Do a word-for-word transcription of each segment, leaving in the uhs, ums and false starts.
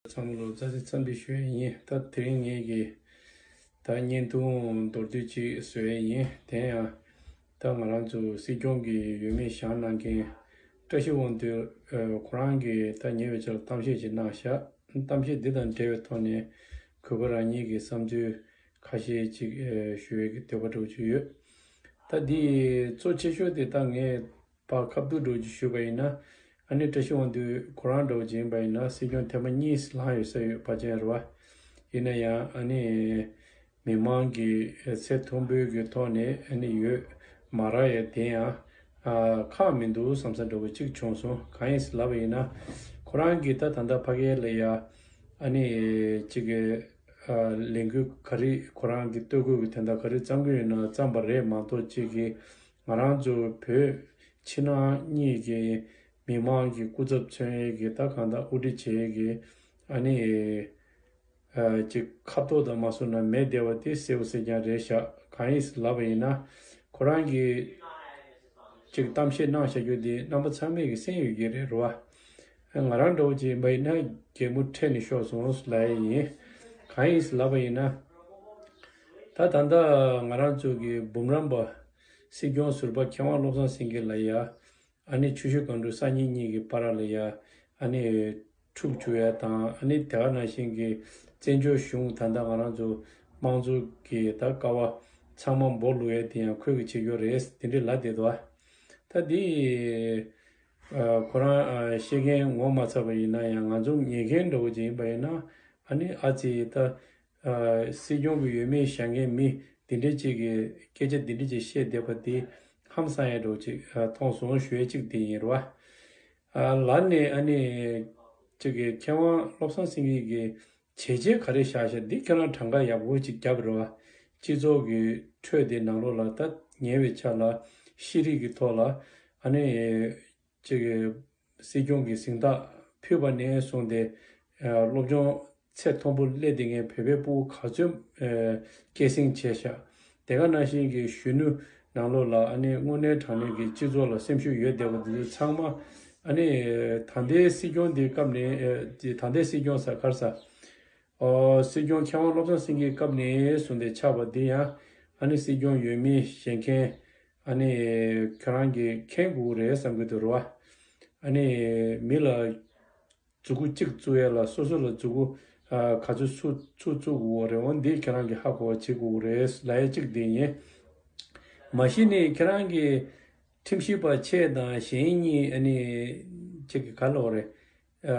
ཚང་མ་ལ་བཀྲ་ཤིས་འཚམས་འདྲི་ཞུ་ཡས་ཡིན། ད་དེ་རིང་ངེད་ཀྱིས་ད་བརྙན་ཐུང་མདོར་བསྡུས་ཅིག་བཟོ་ཡས་ཡིན། དེ་ཡང་ད་ང་རང་ཚོ་སྲིད་སྐྱོང་གི་འོས་མི་བཞེངས་གནང་མཁན་བཀྲ་ཤིས་དབང་འདུས་ཁོ་རང་གིས་ད་ཉེ་བའི་ཆར་གཏམ་བཤད་ཅིག་གནང་བཞག་གཏམ་བཤད་འདི་དང་འབྲེལ་བའི་ཐོག་ནས་གུས་པ་རང་ཉིད་ཀྱི་བསམ་ཚུལ་ཁ་ཤས་ཅིག་ཞུ་ཡས་ཀྱི་འདོད་པ་འདྲ་བོ་ཅིག་ཡོད། ད་འདི་གཙོ་ཆེ་ཤོས་དེ་ད་ངས་ཕར་ཁ་བསྡུར་འདྲ་བོ་ཅིག་ཞུས་པ་ཡིན་ན། ཨ་ནི་བཀྲ་ཤིས་དབང་འདུས་ཁོ་རང་འདྲ་བོ་ཅིག་ཡིན་པ་ཡིན་ན་སྲིད་སྐྱོང་ཐེངས་མ་གཉིས་ལངས་ཡོད་ས་ཡོད་པ་ཅན་རེད་བ། ཡིན་ན་ཡང་ཨ་ནི་མི་མང་གི་ཚད་མཐོན་པོའི་གི་ཐོག་ནས་ཨ་ནི་ཡོད་མ་རག་ཡ་དེ་ཡང་ཨ་ཁག་མི་འདུག་བསམ་ས་འདྲ་བོ་ཅིག་བྱུང་སོང་། གང་ཡིན་ཟེར་ལབ་པ་ཡིན་ན་ཁོ་རང་གིས་ད་ད་ལྟ་ཕ་གི་ལ་ཡ་ཨ་ནི་ཅིག་གི་ཨ་ལས་འགུལ་ག་རེ་ཁོ་རང་གི་སྟོད་གོས་གི་དོན་དག་ག་རེ་བརྩམས་གི་ཡོད་ན་བརྩམས་པ་རེད་མ་གཏོགས་ཅིག་གི་ང་རང་ཚོ་བོད་ཕྱི་ནང་གཉིས་ཀྱི་མི་མང་གི་སྐུ་ཚབ་མཚོན་ཡས་ཀྱི་ད་གང་ལྟར་དབུ་ཁྲིད་བྱེད་ཡས་ཀྱི་ཨ་ནི་ཨ་ཅིག་ཁ་ཐོག་དང་མ་སོང་ན་མེད་བསྡད་པ་དེ་གསལ་པོ་གསལ་རྐྱང་རེད་ཤག་གང་ཡིན་ཟེར་ལབ་པ་ཡིན་ན་ཁོ་རང་གིས་ཅིག་གཏམ་བཤད་གནང་བཞག་རྒྱུ་དེ་རྣམ་པ་ཚང་མས་ཀྱི་གསན་ཡོད་ཀྱི་རེད་རེད་བ། ང་རང་འདྲ་བོ་ཅིག་ཡིན་པ་ཡིན་ན་གད་མོ་ཁྲེལ་ནས་ཤོར་སོང་ལབ་ཡས་ཡིན། གང་ཡིན་ཟེར་ལབ་པ་ཡིན་ན། ད་ད་ལྟ་ང་རང་ཚོ་གི་འབུམ་རམས་པ་སྲིད་སྐྱོང་ཟུར་པ་མཁས་དབང་བློ་བཟང་སེང་གེ་ལ་ཡ། ཨ་ནི་ཆུ་ཤུར་སྒང་དྲུག་སང་ཉིན་གཉིས་ཀྱི་བར་ལ་ཡ། ཨ་ནི་འཁྲུག་བཅུག་ཡ་དང་ཨ་ནི་དེ་ག་ནང་བཞིན་གྱི་བཙན་བྱོལ་གཞུང་ད་ལྟ་ང་རང་ཚོ་དམངས་གཙོ་གི་ད་ཀ་བ་ཚང་མ་འབོར་བླུག་ཡ་དེ་ཡང་ཁོས་གི་བྱེད་རྒྱུ་རེད་དེ་འདྲས་ལབ་བསྡད་འདུག་ད་འདི། ཁོ་རང་བཤད་མཁན་ངོ་མ་ཚ་བ་ཡིན་ན་ཡང་ང་ཚོ་ཉན་མཁན་འདྲ་བོ་ཅིག་ཡིན་པ་ཡིན་ན་ཨ་ནི་ཨ་ཙི་ད་སྲིད་སྐྱོང་གི་འོས་མི་བཞེངས་མཁན་མི་འདི་འདྲ་ཅིག་གིས་སྐད་ཆ་འདི་འདྲ་ཅིག་བཤད་བསྡད་པ་དེ་ཧང་སང་ཡ་འདྲ་བོ་ཅིག་མཐོང་སོང་ཞུ་ཡ་ཅིག་དེ་ཡིན་རེད་བ། ལར་ནས་ཨ་ནི་ཅིག་གི་མཁས་དབང་བློ་བཟང་སེང་གེ་གིས་བྱས་རྗེས་ག་རེ་བཞག་བཞག་འདི་ཁྱེད་རང་གྲངས་ཀ་ཡག་པོ་ཅིག་བརྒྱབ་རེད་བ། སྤྱི་ཚོགས་ཀྱི་ཁྲོད་དེ་ནང་ལོགས་ལ་ད་ཉེ་བའི་ཆར་ལ་ཤེས་རིག་གི་ཐོག་ལ་ཨ་ནི་ཅིག་གི་སྲིད་སྐྱོང་གི་གཟེངས་རྟགས་ཕུལ་བ་ནས་བཟུང་སྟེ་སློབ་སྦྱོང་ཚད་མཐོན་པོ་སླེབས་བསྡད་མཁན་བོད་པའི་ཕྲུ་གུ་ག་ཚོད་སྐྱེད་སྲིང་བྱས་ཤག་དེ་ག་ནང་བཞིན་གྱི་གཞོན་ནུ་ནང་ལོགས་ལ་ཨ་ནི་དངོས་གནས་དྲང་གནས་ཀྱི་སྤྱི་ཚོགས་ལ་སེམས་ཤུགས་ཡོད་བསྡད་པ་འདི་ཚོ་ཚང་མ་ཨ་ནི་ད་ལྟའི་སྲིད་སྐྱོང་འདི་སྐབས་ནས་ཨ་ད་ལྟའི་སྲིད་སྐྱོང་ཟེར་ག་རེ་ཟེར། ཨོ་སྲིད་སྐྱོང་མཁས་དབང་བློ་བཟང་སེང་གེའི་སྐབས་ནས་བཟུང་སྟེ་ཆགས་པ་འདི་ཡང་ཨ་ནི་སྲིད་སྐྱོང་འོས་མི་བཞེངས་མཁན་ཨ་ནི་ཁྱེད་རང་གིས་མཁྱེན་དགོས་རེད་བསམ་གྱི་འདུག་རེད་བ། ཨ་ནི་མི་ལ་མཛུབ་གུ་གཅིག་བཙུགས་ཡས་ལ་སོ་སོ་ལ་མཛུབ་གུ་ཨ་ག་ཚོད་ཚུར་ཚུར་བཙུགས་དགོས་རེད། འོ་འདི་ཁྱེད་རང་གིས་ཧ་གོ་བ་བྱེད་དགོས་རེད་ལབ་ཡས་གཅིག་འདི་ཡིན། མ་གཞི་ནས་ཁྱེད་རང་གིས་ཁྲིམས་ཞིབ་པ་ཆེ་དང་གཞན་གཉིས་ཨ་ནི་གཅིག་གི་ག་ལབ་རེད། ཨ་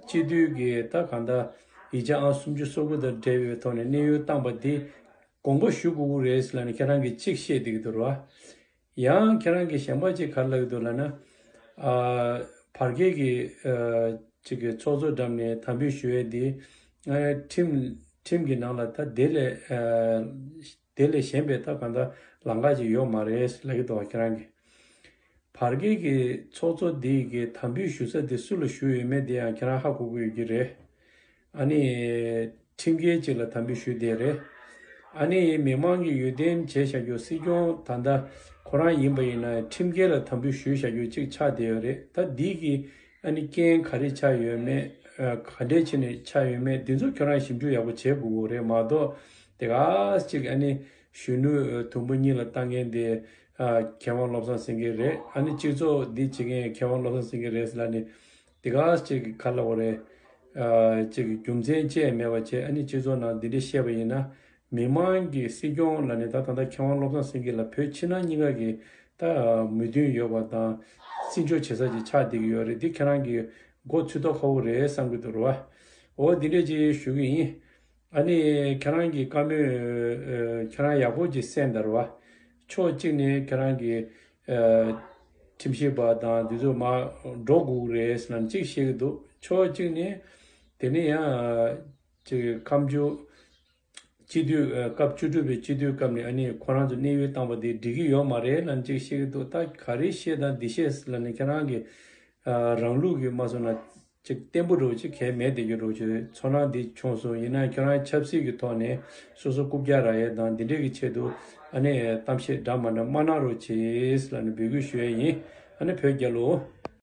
སྤྱི་འཐུས་ཀྱི་ད་གང་ལྟར་ཡིག་ཆ་ཨང་སུམ་ཅུ་སོ་དགུ་དང་འབྲེལ་བའི་ཐོག་ནས་གནས་དབྱུང་བཏང་པ་འདི་དགོངས་པ་ཞུ་དགོས་ཀྱི་རེད་ལབ་ནས་ཁྱེད་རང་གིས་གཅིག་བཤད་བསྡད་ཀྱི་འདུག་རེད་བ། ཡང་ཁྱེད་རང་གིས་གཞན་པ་གཅིག་ག་རེ་ལབ་ཀྱི་འདུག་ལབ་ན། ཨ་བར་བརྒལ་གྱི་ཨ་གཅིག་གི་ཚོགས་གཙོ་འགྲམ་ནས་དམ་འབུལ་ཞུ་ཡས་འདི་ཨ་ཁྲིམས་ཁྲིམས་ཀྱི་ནང་ལ་ད་དེ་ལས་ཨ་དེ་ལས་གཞན་པའི་ད་གང་ལྟར་ལམ་ཁ་ཅིག་ཡོད་མ་རེད་ལབ་ཀྱི་འདུག་ཁྱེད་རང་གིས། བར་བརྒལ་གྱི་ཚོགས་གཙོ་འདི་གི་དམ་འབུལ་ཞུ་ས་དེ་སུ་ལ་ཞུས་ཡོད་མེད་དེ་ཡང་ཁྱེད་རང་ཧ་གོ་གི་ཡོད་ཀྱི་རེད། ཨ་ནི་ཁྲིམས་འགལ་ཅིག་ལ་དམ་འབུལ་ཞུས་བསྡད་རེད། ཨ་ནི་མི་མང་གིས་འོས་འདེམས་བྱས་བཞག་རྒྱུ་སྲིད་སྐྱོང་ད་ལྟ་ཁོ་རང་ཡིན་པ་ཡིན་ན་ཁྲིམས་འགལ་ལ་དམ་འབུལ་ཞུས་བཞག་རྒྱུ་ཅིག་ཆགས་བསྡད་ཡོད་རེད། ད་འདི་གི་ཨ་ནི་རྐྱེན་ག་རེ་ཆགས་ཡོད་མེད་ཨ་ག་འདྲས་བྱས་ནས་ཆགས་ཡོད་མེད་འདི་ཚོ་ཁྱོད་རང་ཞིབ་འཇུག་ཡག་པོ་བྱེད་དགོས་ཀྱི་རེད་མ་གཏོགས་དེ་ག་ཅིག་ཨ་ནི་གཞོན་ནུ་དུམ་བུ་གཉིས་ལ་བཏང་མཁན་དེ་ཨ་མཁས་དབང་བློ་བཟང་སེང་གེ་རེད། ཨ་ནི་སྤྱི་ཚོགས་འདི་བྱེད་མཁན་མཁས་དབང་བློ་བཟང་སེང་གེ་རེད་ལབ་ནས་དེ་ག་ཅིག་ག་ལབ་དགོས་རེད། ཨ་ཅིག་རྒྱུ་མཚན་ཅི་ཡང་མེད་པ་བྱས་ཨ་ནི་སྤྱི་ཚོགས་ནང་འདི་འདྲས་བཤད་པ་ཡིན་ན་མི་མང་གི་སྲིད་སྐྱོང་ལབ་ནས་ད་ད་ལྟ་མཁས་དབང་བློ་བཟང་སེང་གེ་ལ་བོད་ཕྱི་ནང་གཉིས་ཀ་གི་ད་མོས་མཐུན་ཡོད་པ་དང་བརྩི་འཇོག་བྱེད་ས་ཅིག་ཆགས་བསྡད་ཀྱི་ཡོད་རེད། འདི་ཁྱེད་རང་གི་མགོ་ཚོད་མདོག་ཁ་པོ་རེད་བསམ་གྱི་འདུག་རེད་བ། འོ་འདི་འདྲས་ཅིག་ཞུ་གི་ཡིན། ཨ་ནི་ཁྱེད་རང་གི་བཀའ་མོལ་ཨ་ཁྱེད་རང་ཡག་པོ་ཅིག་གསན་དང་རེད་བ། ཕྱོགས་གཅིག་ནས་ཁྱེད་རང་གི་ཨ་ཁྲིམས་ཞིབ་པ་དང་འདི་ཚོ་མར་འགྲོ་དགོས་རེད་ཟེར་ནས་ཅིག་བཤད་ཀྱི་འདུག་ཕྱོགས་གཅིག་ནས་དེ་ནས་ཡང་ཅིག་ཁ་མཆུ་སྤྱི་འཐུས་ཨ་སྐབས་བཅུ་དྲུག་པའི་སྤྱི་འཐུས་སྐབས་ནས་ཨ་ནི་ཁོ་རང་ཚོ་གནས་དབྱུང་བཏང་པ་དེ་འགྲིག་གི་ཡོད་མ་རེད་ལབ་ནས་ཅིག་བཤད་ཀྱི་འདུག་ད་ག་རེ་བཤད་དང་འདི་བཤད་ལབ་ནས་ཁྱེད་རང་གི་ཨ་རང་ལུགས་ཀྱི་མ་སོང་ན། ཅིག་བརྟན་པོ་འདྲ་བོ་ཅིག་གལ་མེད་བསྡད་རྒྱུ་འདྲ་བོ་ཅིག་ཚོར་སྣང་འདི་བྱུང་སོང་། ཡིན་ན་ཁྱོད་རང་ཆབ་སྲིད་ཀྱི་ཐོག་ནས་སོ་སོ་རྐུབ་བཀྱག་རག་ཡས་དང་འདི་འདྲས་ཀྱི་ཆེད་དུ་ཨ་ནི་གཏམ་བཤད་འདྲ་མི་འདྲ་མ་གནང་རོགས་བྱེད་ལབ་ནས་འབོད་སྐུལ་ཞུ་ཡས་ཡིན། ཨ་ནི་བོད་རྒྱལ་ལོ།